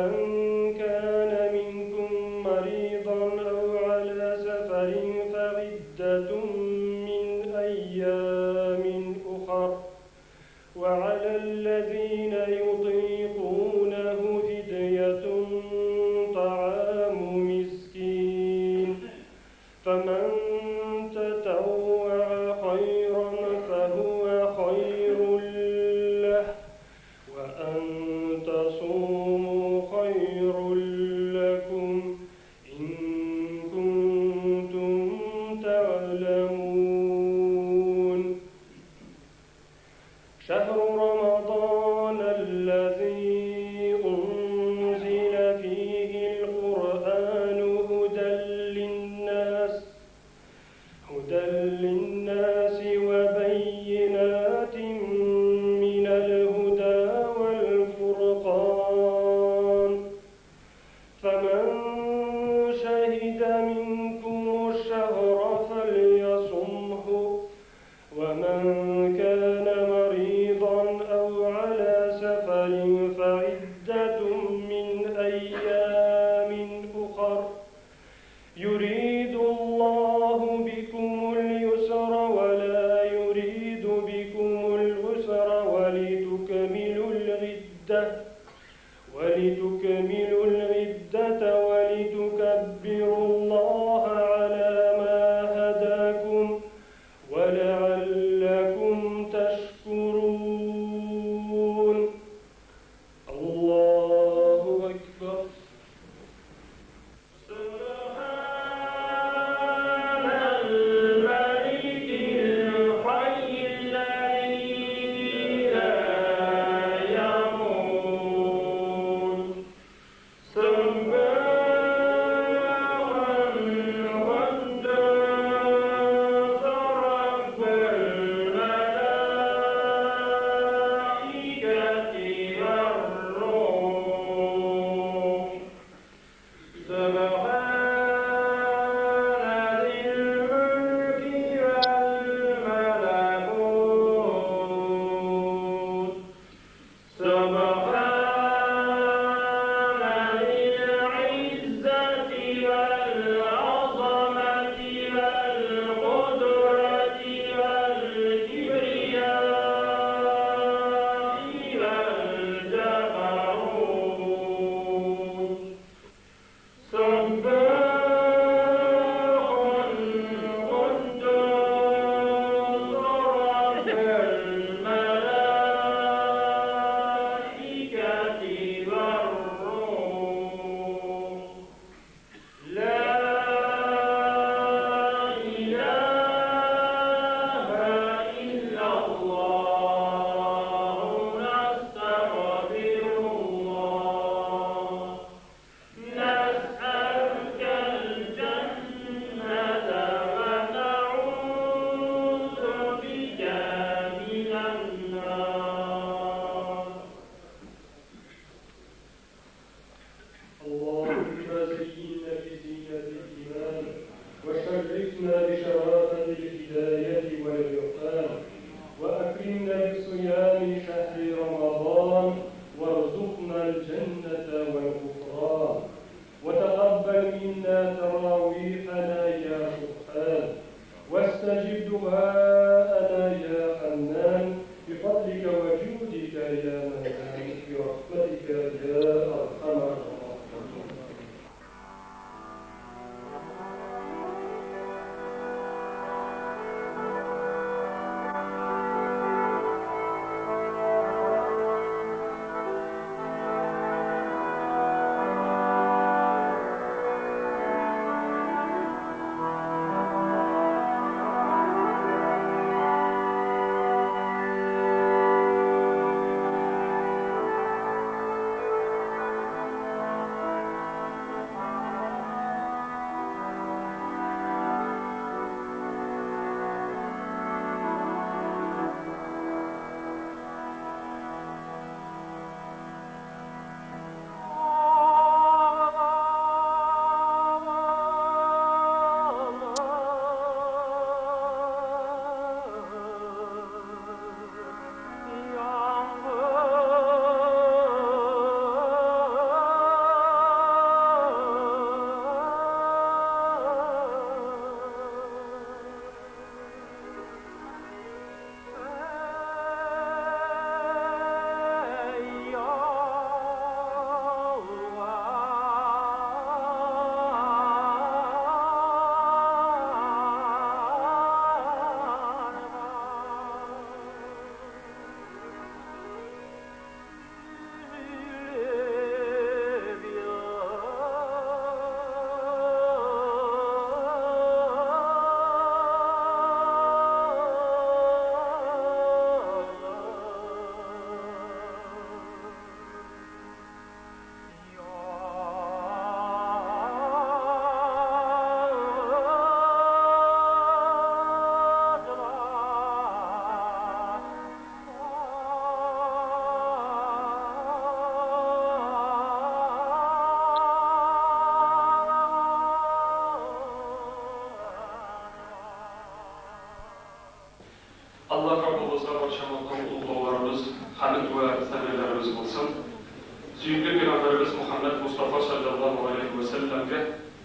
فمن كان منكم مريضا أو على سفر فعدة من أيام أخر، وعلى الذين يطيقونه فدية طعام مسكين، فمن تطوع خيرا فهو خير له، وأن تصوموا خير لكم إن كنتم تعلمون. شهر رمضان الذي أنزل فيه القرآن هدى للناس وبينات من الهدى والفرقان، فمن شهد منكم الشهر فليصمه، ومن كان مريضا أو على سفر فعدة من أيام أخر، يريد الله بكم اليسر ولا يريد بكم العسر ولتكملوا العدة ولتكبروا الله على ما هداكم ولعلكم تشكرون. الله أكبر. سبحان الملك الحي الذي لا يموت، سبحان قدوس رب الملائكة والروح، سبحان ذي الملك والملكوت، سبحان ذي العزة والعظمة والقدرة والكبرياء والجبروت، سبح قدوس رب الملائكة والروح، لا إله إلا الله، نستغفر الله، نسألك الجنة ونعوذ بك من النار. اللهم زينا بزينة الإيمان، وشرفنا بشرافة الهداية والعرفان، وأكرمنا بصيام شهر رمضان، وارزقنا الجنة والغفران، وتقبل منا تراويحنا يا سبحان، واستجب دعاءنا يا حنان، بفضلك وجودك يا منان، برحمتك يا أرحم الراحمين.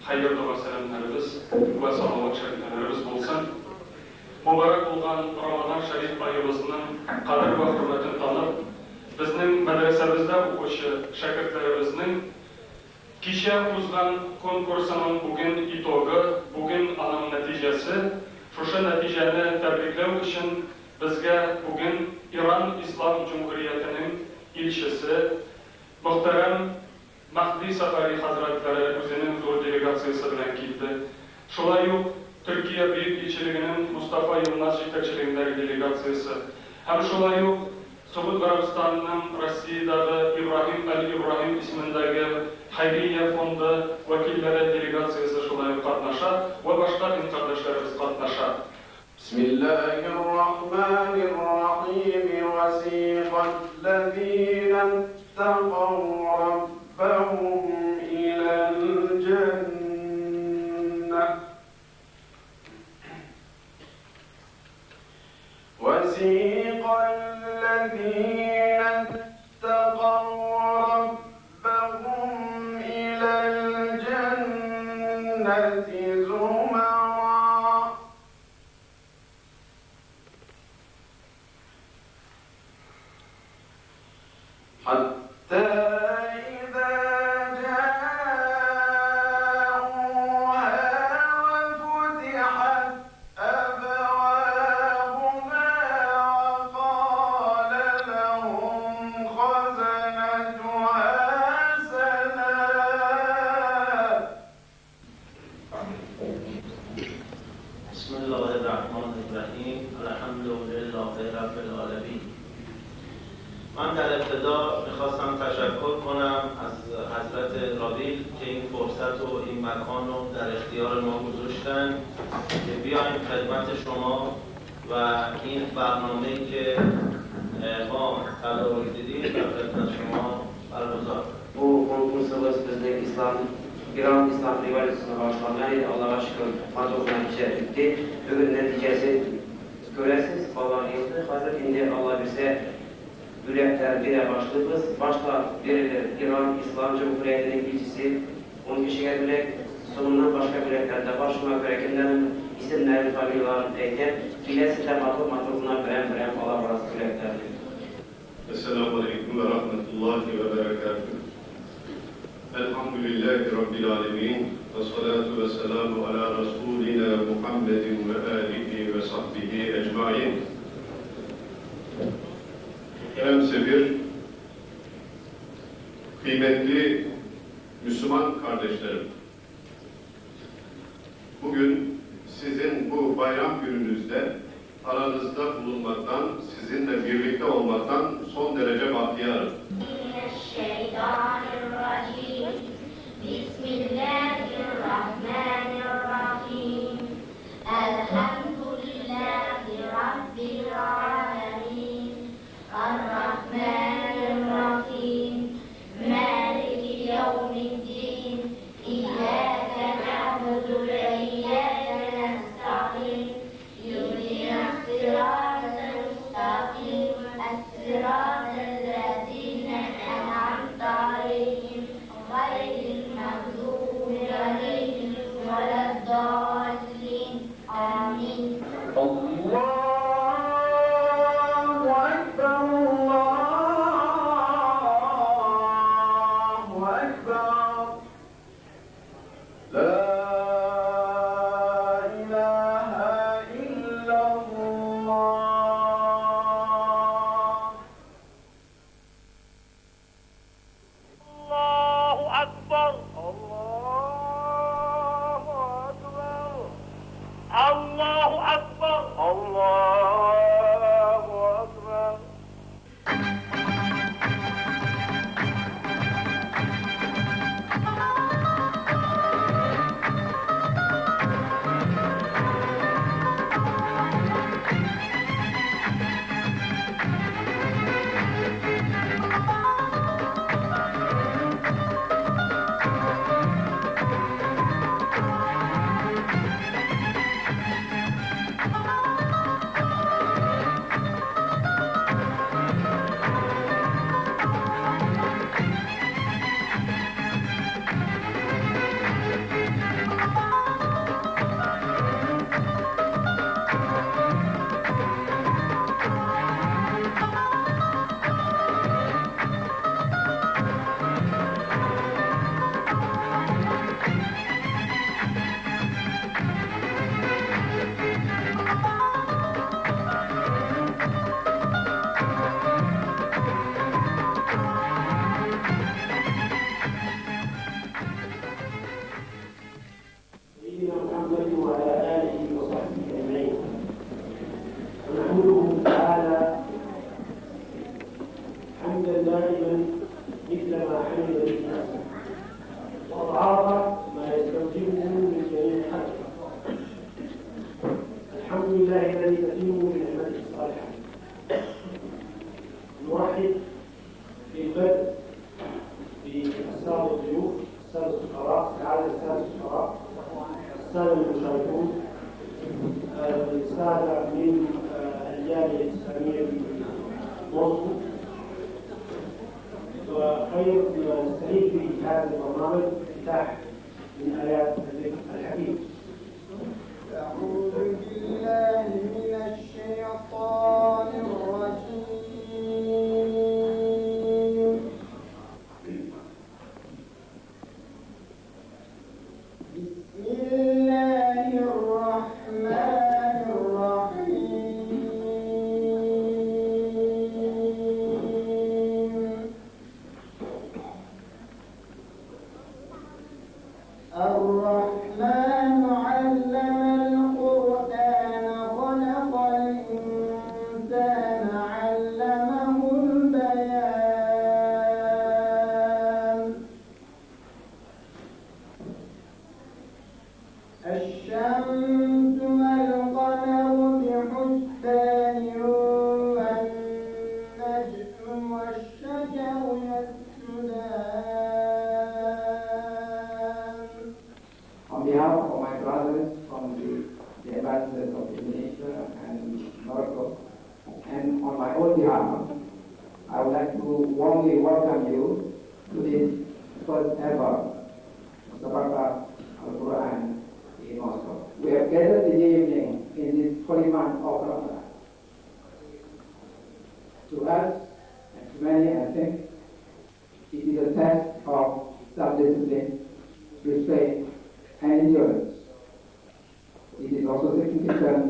Хәер дога-сәламнәребез вә салават-шәрифләребез булсын. Мөбарәк булган Рамазан шәриф аебызның кадер вә хөрмәтен танып, безнең мәдрәсәбездә укучы шәкертләребезнең кичә узган конкурсының бүген итогы, бүген аның нәтиҗәсе. Шушы нәтиҗәне тәбрикләү өчен безгә бүген Иран Ислам Җөмһүриятенең илчесе, мөхтәрәм Мәһди Сәфәри хәзрәтләре үзенең зур делегациясе белән килде. Шулай ук Төркия Бөек илчелегенең Мостафа Йылмаз җитәкчелегендәге делегациясе һәм шулай ук Согуд Гарәбстанының Россиядәге Ибраһим әл-Ибраһим исемендәге хәйрия фонды вәкилләре делегациясе шулай ук катнаша вә башка дин кардәшләребез катнаша. Бисмиллаһир-рахманир-рахим. Васикаллазина иттакау раббахум иләл җәннә. وسيق الذين اتقوا ربهم إلى الجنة زمرا حتى إذا جاءوها وفتحت أبوابها وقال لهم خزنتها سلام. بسم الله الرحمن الرحیم. الحمد لله رب العالمین. من در ابتدا میخواستم تشکر کنم از حضرت رابیل که این فرصت و این مکان رو در اختیار ما گذاشتن که بیایم خدمت شما و این برنامه‌ای که ما تدارک دیدیم در خدمت شما برگزار کنیم. Bu konkursumuz bizning İslam, İran İslam revolyusiyasına bağışlangan idi. Allah'a şükür, matur nəticə bitdi. Bugün nəticəsi görəsiniz, balalar yığdı. Hazır indi Allah bilsə büləklər verə başlayırıq. Başla verilir İran İslam Cumhuriyetinin elçisi 10 kişiyə bülək, sonundan başqa büləklər də var. Şuna görə kimlərin isimlərin, familiyalarını deyəcəm. Biləsiz də matur-matur buna birəm-birəm ala barası büləklərdir. Esselamu Aleyküm ve Rahmetullahi ve Berekatuhu. Elhamdülillahi Rabbil Alemin ve salatu ve selamu ala Resulina Muhammedin ve alihi ve sahbihi ecmain. Muhterem sefir, kıymetli Müslüman kardeşlerim, bugün sizin bu bayram gününüzde aranızda bulunmaktan, sizinle birlikte olmaktan son derece bahtiyarım. Mineşşeytanirracim. Bismillahirrahmanirrahim. Elhamdülillahi Rabbil alemin. Arrahmanirrahim. Maliki yevmiddin. İyyâke na'budu ve iyyâke nesta'in. İhdinas sıratal müstakim. Es-sıratallezîne en'amte aleyhim gayril mağdûbi aleyhim veleddâllin. Amin. Allahu Ekber, Allahu Ekber. La ilahe illallah. Allahu Ekber. Allahu Ekber. Allahu Ekber. Allahu Ekber. السادة المشاركون، السادة من الجالية الإسلامية بموسكو، وخير ما نستعيد به هذا البرنامج افتتاح من آيات الذكر الحكيم. أعوذ بالله من الشيطان الرجيم. بسم الله الرحمن الرحيم. الرحمن علم القرآن، خلق الإنسان، علمه البيان. الشمس والقمر بحسبان، والنجم والشجر يسجدان. On behalf of my brothers from the ambassadors of Indonesia and Morocco, and on my own behalf, I would like to warmly welcome you to this first ever Musabaqah Al-Quran in Moscow. We have gathered this evening in this holy month of Ramadan. To us, and to many, I think, it is a test of self-discipline, restraint, and endurance. It is also significant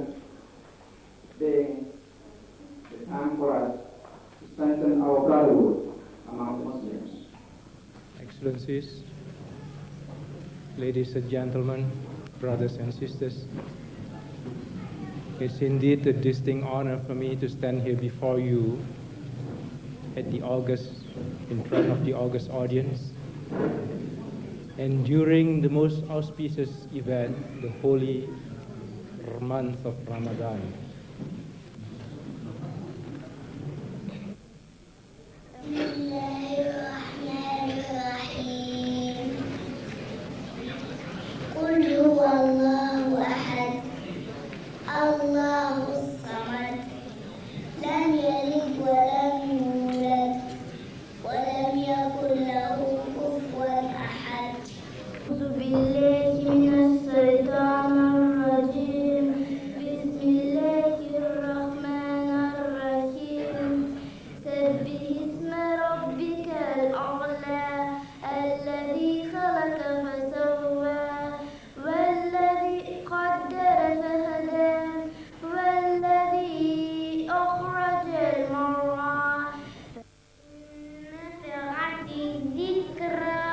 being the time for us to strengthen our brotherhood among the Muslims. Excellencies, ladies and gentlemen, brothers and sisters, it's indeed a distinct honor for me to stand here before you at the august, in front of the august audience, and during the most auspicious event, the holy month of Ramadan. بسم الله الرحمن الرحيم. قل هو الله أحد، الله الصمد، لم يلد ولم يولد ولم يكن له كفوا أحد. أعوذ بالله من الشيطان الرجيم. بسم الله الرحمن الرحيم. سبح اسم ربك الأعلى، الذي خلق فسوى، والذي قدر فهدى، والذي أخرج المرعى، فنفعت الذكرى،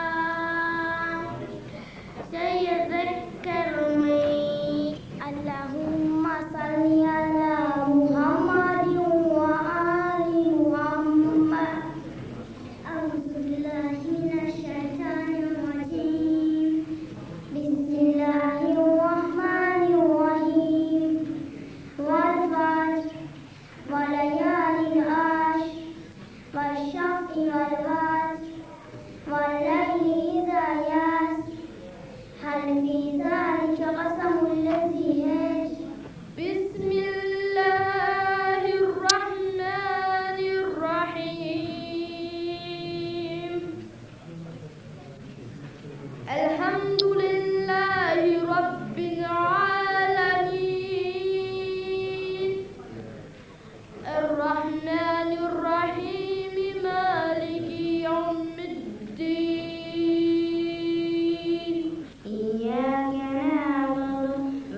سيذكر من. اللهم صل على محمد وآل محمد. أعوذ بالله من الشيطان الرجيم. بسم الله الرحمن الرحيم. والفجر، وليال عشر، والشفع والوتر، والليل إذا يسر، هل في ذلك قسم لذي حجر. بسم الله الرحمن الرحيم. الحمد لله رب العالمين، الرحمن الرحيم، مالك يوم الدين. إياك نعبد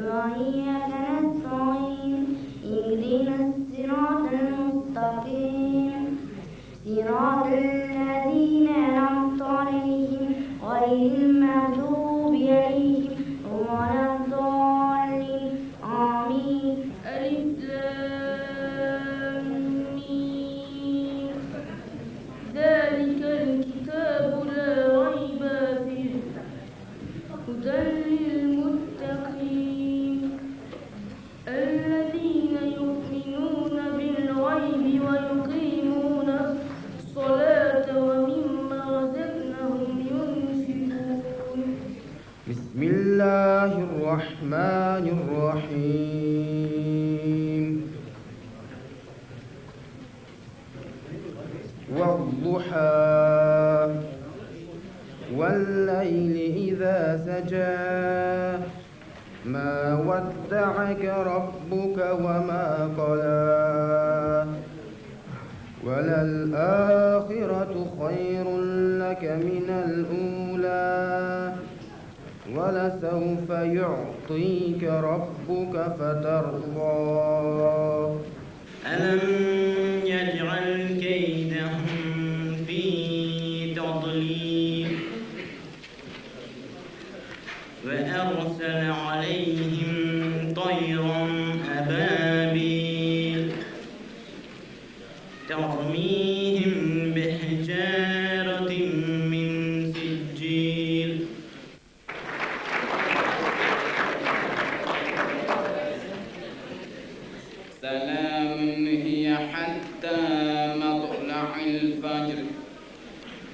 وإياك نستعين، اهدنا الصراط المستقيم، صراط الذين أنعمت عليهم، غير المغضوب عليهم ولا الضالين. آمين. ألف لام ميم. ذلك الكتاب لا ريب فيه، هدى للمتقين، الذين يؤمنون بالغيب ويقيمون الصلاة ومما رزقناهم ينفقون. الله الرحمن الرحيم. والضحى والليل إذا سجى ما ودعك ربك وما قلى وللآخرة خير لك من الأولى ولسوف يعطيك ربك فترضى. ألم يجعل كيدهم في تضليل وأرسل عليهم طيرا أبابيل ترميهم بحجارة من سجيل. سلام هي حتى مطلع الفجر.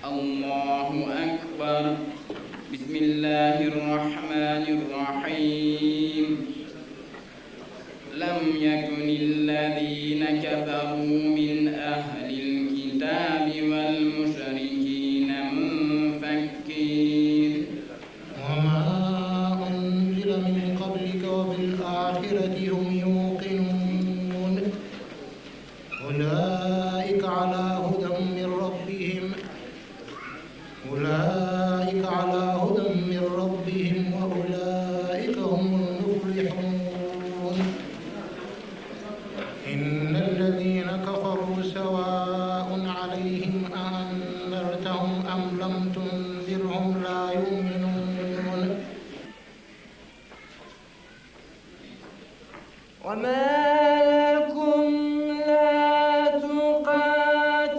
الله أكبر. بسم الله الرحمن الرحيم. لم يكن الذين كفروا من أهل الكتاب والمشركين منفكين. وما أنزل من قبلك وبالآخرة هم يوقنون. أولئك على هدى من ربهم أولئك على هدى من ربهم وأولئك هم المفلحون. إن الذين كفروا سواء عليهم أأنذرتهم أم لم تنذرهم لا يؤمنون. وما لكم لا تقاتلون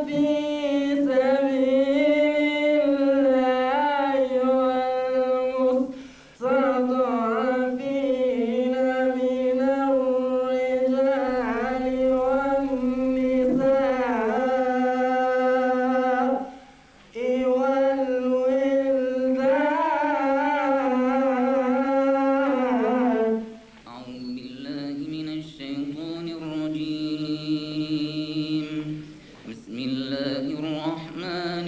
في سبيل الله والمستضعفين من الرجال والنساء والولدان. أعوذ بالله من الشيطان الرجيم. بسم الله الرحمن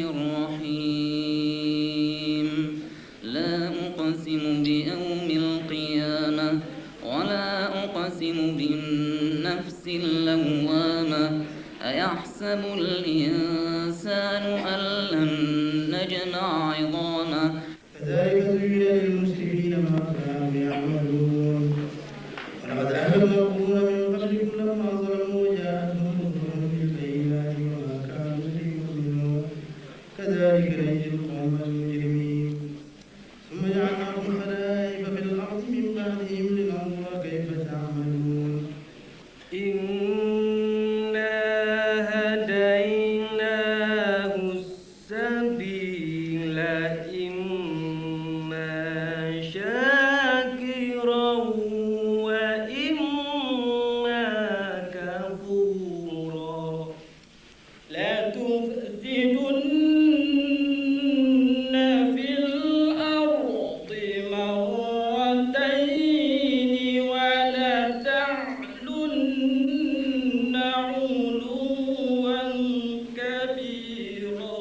الرحيم. لا أقسم بيوم القيامة ولا أقسم بالنفس اللوامة أيحسب الإنسان أن لن نجمع عظامه. كذلك زين للمسرفين ما كانوا يعملون. ولقد أهلكنا القرون من قبلكم لما ظلموا وجاءتهم رسلهم بالبينات وما كانوا ليؤمنوا. كذلك نجزي القوم المجرمين. ثم جعلناكم خلائف في الأرض من بعدهم لننظر كيف تعملون. إنا هديناه السبيل إما شاكرا وإما كفورا. لا تفسدن في الأرض مرتين ولا تعلن علوا كبيرا.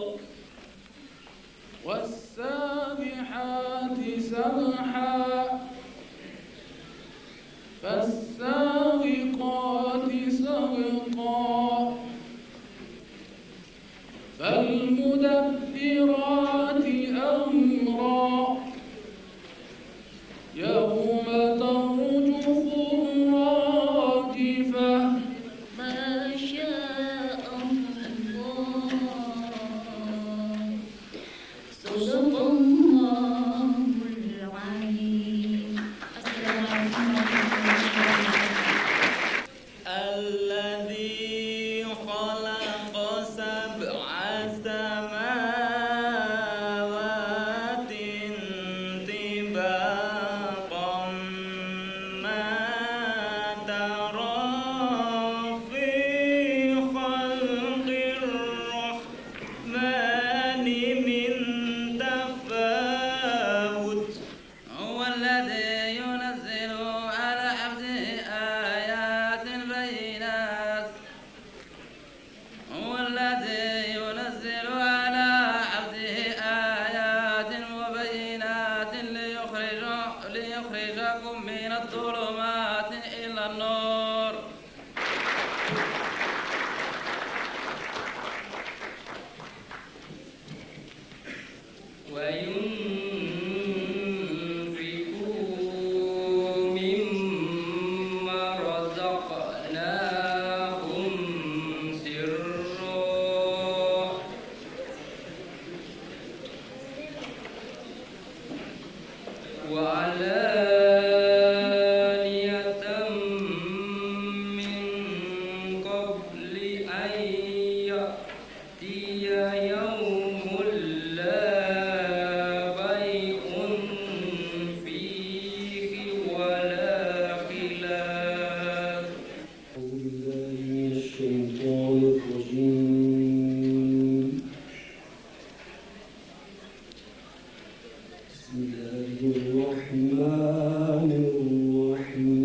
والسابحات سبحا فالسابقات سبقا فالمدبرات أمرا. يوم ترجف الراجفة. ما شاء الله. صدق الله العظيم. السلام عليكم ورحمة الله وبركاته. الذي خلق 7 سماوات طباقا ما ترى في خلق الرحمن من تفاوت. وينفقوا مما رزقناهم سرا وعلانية من قبل أن يأتي يوم لا بيع فيه ولا خلال. أعوذ بالله من الشيطان الرجيم. بسم الله الرحمن الرحيم.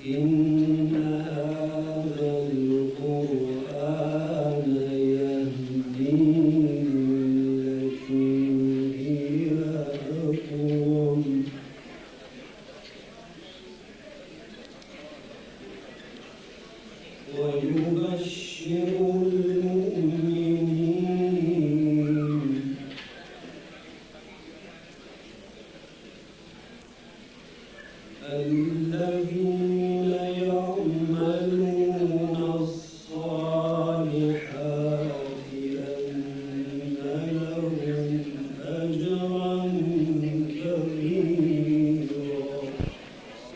إن هذا القرآن يهدي للتي هي أقوم ويبشر المؤمنين الذين يعملون الصالحات أن لهم أجرا كبيرا.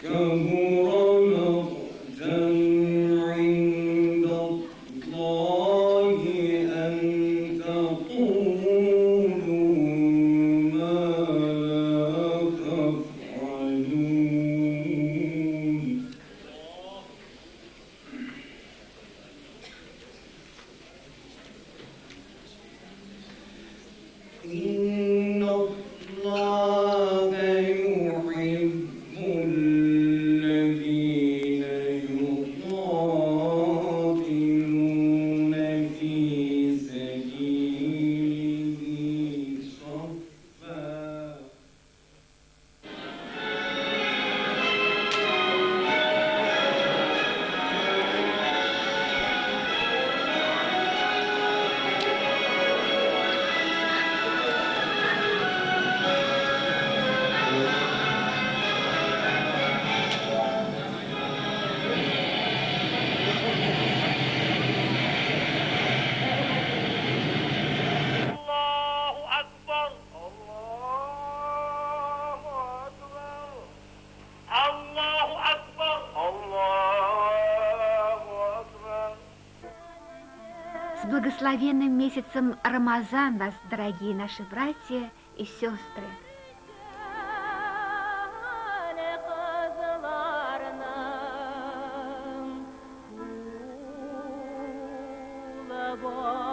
كبر مقتا عند الله أن تقولوا ما لا تفعلون. إن الله يحب الذين يقاتلون في سبيله صفا. الله أكبر الله أكبر الله أكبر الله أكبر. С благословенным месяцем Рамазан вас, дорогие наши братья и сестры! Кызларның